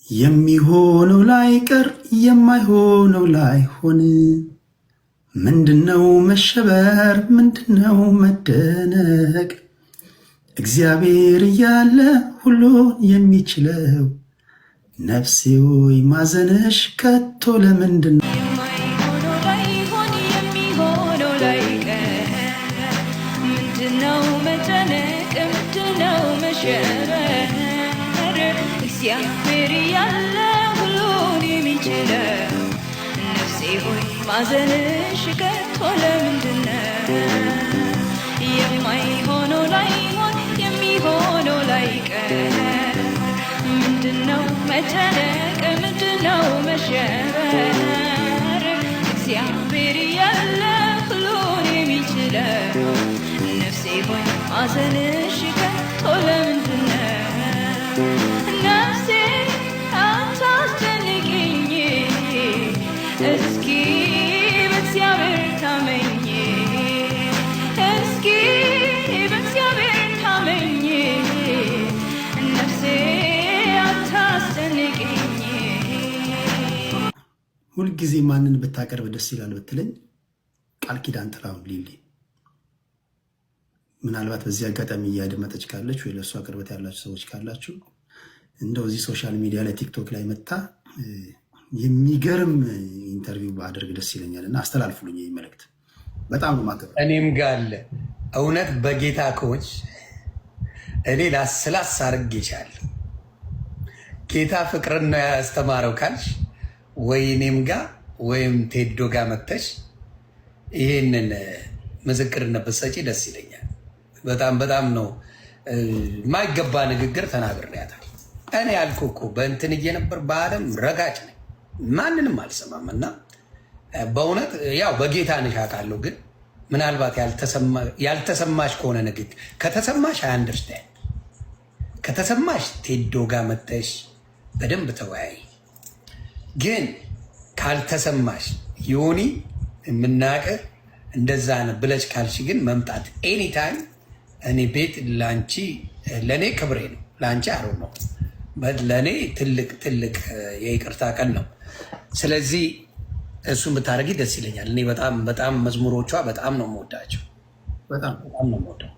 የሚሆነው ላይቀር የማይሆነው ላይሆን፣ ምንድነው መሸበር? ምንድነው መደነቅ? እግዚአብሔር እያለ ሁሉን የሚችለው፣ ነፍሴ ሆይ ማዘንሽ ከቶ ለምንድን ነው? የማይሆነው ላይሆን የሚሆነው ላይቀር፣ ምንድነው መጨነቅ? ምንድነው መሸበር? እግዚአብሔር እያለ ሁሉን የሚችለው፣ ነፍሴ ሆይ ማዘንሽ ከቶ ለምንድነው? የማይሆነው ላይሆን የሚሆነው ላይቀር፣ ምንድነው መጨነቅ? ምንድነው መሸበር? እግዚአብሔር እያለ ሁሉን የሚችለው፣ ነፍሴ ሆይ ማዘንሽ ከቶ ለምንድነው? ነፍሴ አታስጨንቂኝ፣ እስኪ በእግዚአብሔር ታመኚ፣ እስኪ በእግዚአብሔር ታመኚ፣ ነፍሴ አታስጨንቂኝ። ሁልጊዜ ማንን ብታቀርብ ደስ ይላል ብትለኝ ቃል ኪዳን ጥላሁን ሊሊ። ምናልባት በዚህ አጋጣሚ እያደመጠች ካለች ወይ ለእሷ ቅርበት ያላችሁ ሰዎች ካላችሁ እንደው እዚህ social media ላይ ቲክቶክ ላይ መጥታ የሚገርም interview ባደርግ ደስ ይለኛል እና አስተላልፉልኝ ይህ መልእክት። በጣም ነው የማከብረው። እኔም ጋ አለ። እውነት በጌታ ከሆንሽ እኔ ላስላስ አድርጌሻለሁ። ጌታ ፍቅርን ነው ያስተማረው ካልሽ ወይ እኔም ጋ ወይም ቴዶ ጋ መተሽ ይሄንን ምስክርነት ብትሰጪ ደስ ይለኛል። በጣም በጣም ነው የማይገባ ንግግር ተናግሬያታል። እኔ ያልኩህ እኮ በእንትን እየነበር በዓለም ረጋጭ ነኝ፣ ማንንም አልሰማም። እና በእውነት ያው በጌታ ነሽ አውቃለሁ፣ ግን ምናልባት ያልተሰማሽ ከሆነ ንግግር ከተሰማሽ understand፣ ከተሰማሽ ቴዶ ጋር መተሽ በደንብ ተወያይ። ግን ካልተሰማሽ ዮኒ የምናቅህ እንደዛ ነው ብለሽ ካልሽ ግን መምጣት anytime እኔ ቤት ለአንቺ ለእኔ ክብሬ ነው። ለአንቺ አሮ ነው፣ ለእኔ ትልቅ ትልቅ የይቅርታ ቀን ነው። ስለዚህ እሱን ብታደርጊ ደስ ይለኛል። እኔ በጣም በጣም መዝሙሮቿ በጣም ነው የምወዳቸው። በጣም በጣም ነው የምወደው።